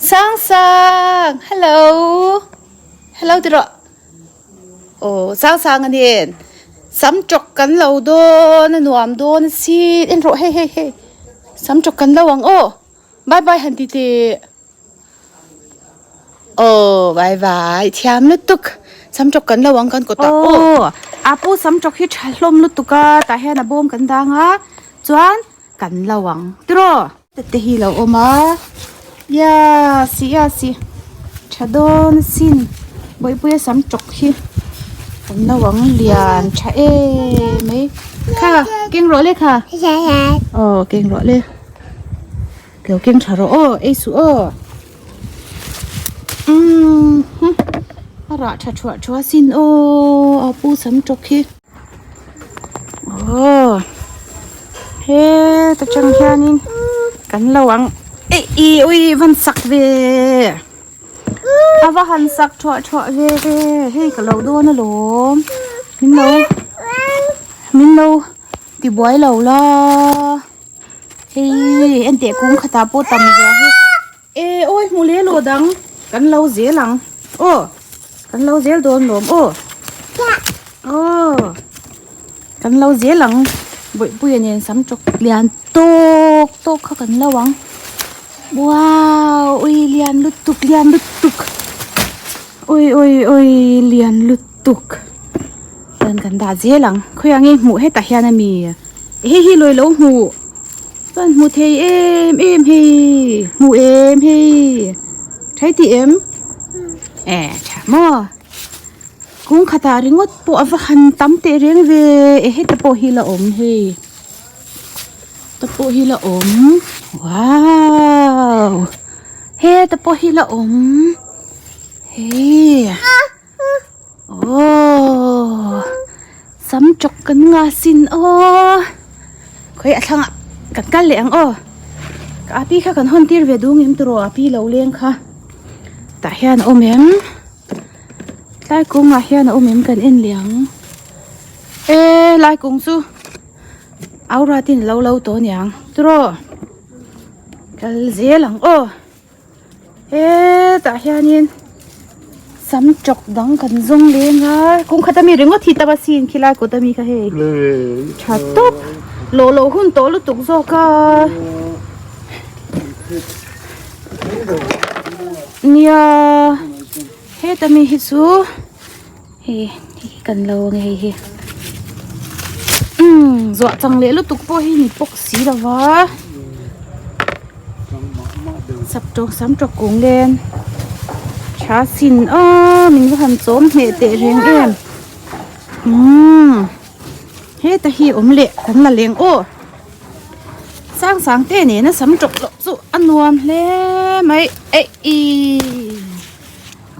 Sang sang hello hello ti rawh aw sang sang a nen sam tawk kan lo dawn a nuam dawn a sin en rawh hei hei hei sam tawk kan lo ang aw bye bye han ti teh. Aw bye bye thiam lutuk sam tawk kan lo ang kan kawt ah aw a pu sam tawk hi tha hlawm lutuk a tah hian a bawm kan dang a chuan kan lo ang tiraw te hi lo awm a ya si ya si tha dawn asin bawihpuia sam tawk hi kan lo ang lian tha em mai kha keng rawh le kha aw keng rawh le. Lo keng tha rawh aw, ei suh aw. Umm a rah tha thuah thuah sin aw a pu sam tawk hi. Aw heta tang hianin kan lo ang eih i ui van sak ve a va han sak thuah thuah ve hei ka lo dawn alawm min lo min lo tibuai lo la. Hei enteh kung khatah pawh tam zia hi e awi hmu leh lo dang kan lo zel ang aw kan lo zel dawn lawm aw aw kan lo zel ang bawihpuia nen sam tawk lian tawk tawk kha kan lo ang wow ui lian lutuk lian lutuk ui ui ui lian lutuk chuan kan dah zel ang khawiah nge hmuh hetah hian a mi. Hei hi lawi lo hmu chuan hmu thei em em hei hmu em hei thai tih em e tha maw kung khatah ringawt pawh a va han tam teh reng ve e heta pawh hi la awm hei ta pawh hi la awm wow heta pawh hi la awm hei. Aww sam chawk kan nga sin aw khawi a thlangah kan kal leh ang aw ka api kha kan hawn tir ve duh ngem turaw api lo leng kha tah hian a awm em tlai kawngah hian a awm em kan en leh ang e lai kawng chu aura tin lo lo tawh aniang turaw kal zel ang aw. Hetah hianin sam tawk dang kan zawng leng a kawng khat ami ringawt hi tam asin khilai kawt ami kha hei tha tawp lawh loh hun tawh lutuk zawk a nia heta mi hi chu hei hei kan lo ang e hei hi umm zuah chang leh lutuk pawh hi ni bawk si lo va sap tawk sam tawk kung len tha sin a min va han chawm hneh teh reng em umm heta hi awm leh kan la leng aw sang sang te nena sam tawk loh chu a nuam hle mai eih ih.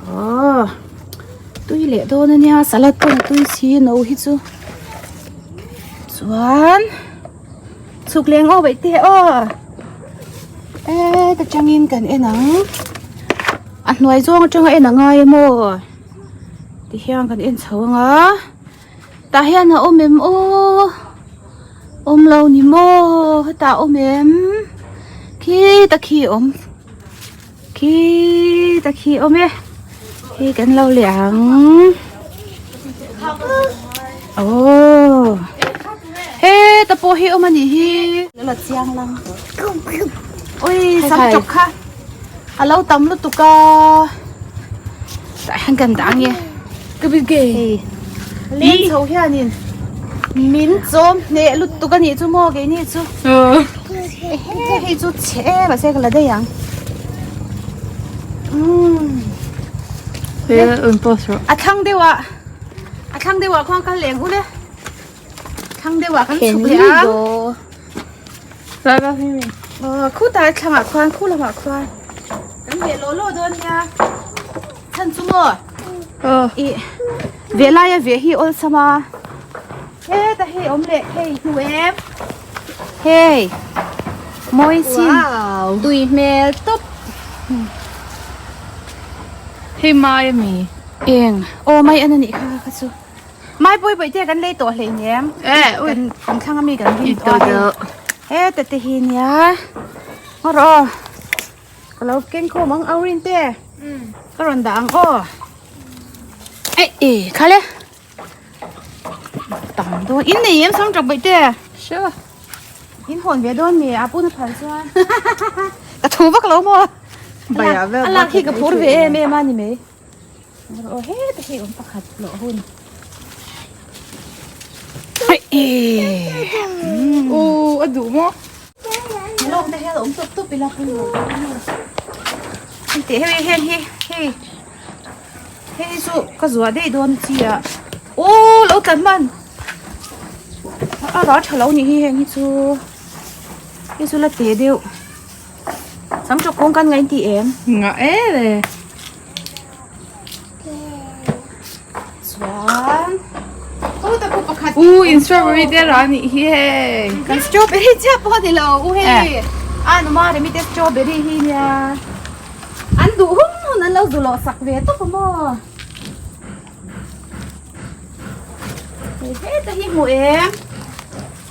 Aw tui leh dawn a nia salad pawh a tui si no hi chu chuan chhuk leng aw baih te aw e ta tangin kan en ang a hnuai zawng atanga en a ngai a maw ti hian kan en chho ang a tah hian a awm em aw awm lo ni maw hetah a awm em khi ta khi a awm. Khi ta khi awm e khi kan lo leh ang oh he ta pawh hi awm a nih hi lo la chiang lang ui sam chawk kha a lo tam lutuk a tah hian kan dah ange hei len chho hianin min chawm hneh lutuk a nih chu maw keini chu. Hei chu chhe em a se ka la daih ang. Umm. He un post rawh. A thlang deuh ah a thlang deuh ah khuan kal leng ule. Thlang deuh ah kan chhuk leh a. Lai ba hi mi. Aw khu ta thlang ah khuan khu lamah khuan. Kan ve law law dawn nia. Chhan chu maw? Aw. I ve lai a ve hi awlsam a. Heta hei awm leh hei hmu em hei mawi sin tui hmel tawp hei mai ami eng aw mai an anih kha kha chu mai pawi pawi te kan lei tawh hlei nem kan kan thlang ami kan rin tawh a hei heta te hi nia ngaw rawh aw. Ka lo keng khawm ang aurin te. Ka rawn dah ang aw. Ei e khale. Tam dawn in nei em sam tawk baih te. Sure. In hawn ve dawn mi a puna phal chuan. Ka thu vak lo maw. Baya vel A lak hi ka phur ve em em a ni mai. Aw he te hi awm pakhat loh hun. Ei e. U a duh maw? Lawk te hian awm tawp tawp ila pui lo. Hei hei heng hi hei hei hi chu ka zuah daih dawn chi a aw lo tlan hman a rah tha lo nih hi heng hi chu hei chu la te deuh sam tawk kawng kan ngaih tih em ngah e le Chuan u ta pawh pakhat U in strawberry te rah anih hi hei. Kan strawberry chiah pawh ani lo u hei. A numa remi te strawberry hi nia. An duh hun hun an lo zu lawh sak ve tawp a maw. Hei heta hi hmu em.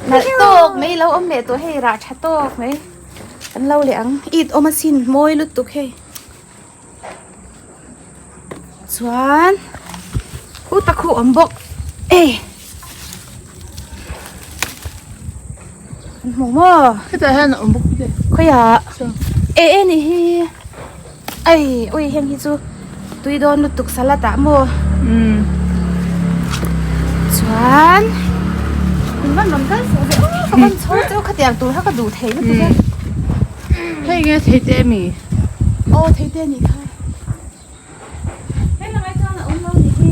Nalh tawk mai lo awm leh tawh hei rah tha tawk mai. Kan lo leh ang it awm asin mawi lutuk hei. Chuan u ta khu awm bawk ei an hmu maw hetah hian a awm bawk te khawiah e e ni hi ei ui heng hi chu tui dawn lutuk salad ah maw umm chuan in van rawn kal fuh ve aw ka van chho cheu khatiang tur kha ka duh thei lutuk a. Hei nge thei te ami? Aw thei te anih kha. Hei lamah chuan a awm lo nih hi.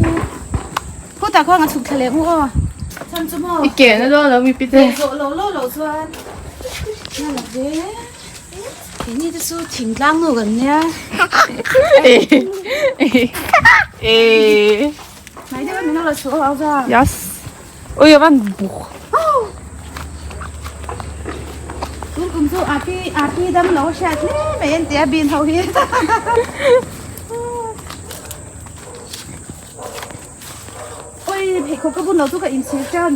Khutah khuan a chhuk thla leh mu aw. Chhan chu maw? I ke na dawn lo mi pite. Zawh lo lo lo chuan. Na la ve. Keini te chu thingtlang nu kan nia. Hnai deuh a min lo chhuah aw va. Yes. Ui a van buk. Tun kum chu api api dam lo hriat hle mai an tia bin ho hi. Ui pheikhawk ka bun lo chu ka inchhir tan.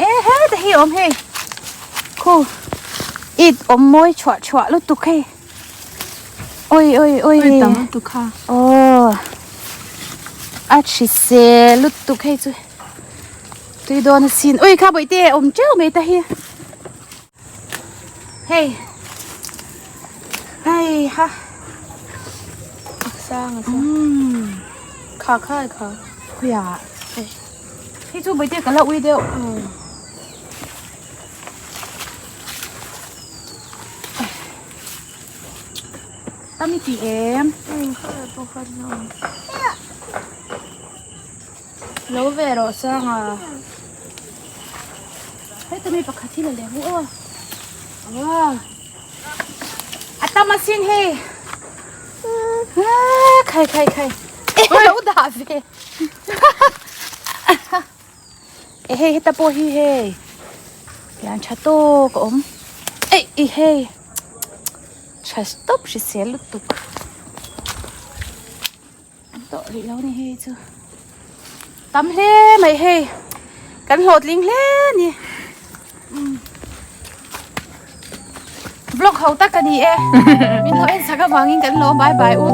E he te hi awm hei khu it awm mawi chhuah chhuah lutuk hei oi oi oi oi tam lutuk kha aw a hrisel lutuk hei chu tui dawn asin ui kha bawihte awm teuh mai ta hi hei hei ha sang a sang kha kha kha khuia hei chu bawihte ka la ui deuh tam i tih em Lo ve rawh sang a. Heta mi pakhat hi la leh mu aw. Aw. A tam asin hei. Khai khai khai. E lo dah ve. E hei heta pawh hi hei. Lian tha tawk a awm. Ei i hei. Tha stop hrisel lutuk. An tawh rih lo ni hei chu tam hle mai hei kan hlawhtling hle ni vlog ho tak ka ni e min lo en sak avangin kan lo bye bye u.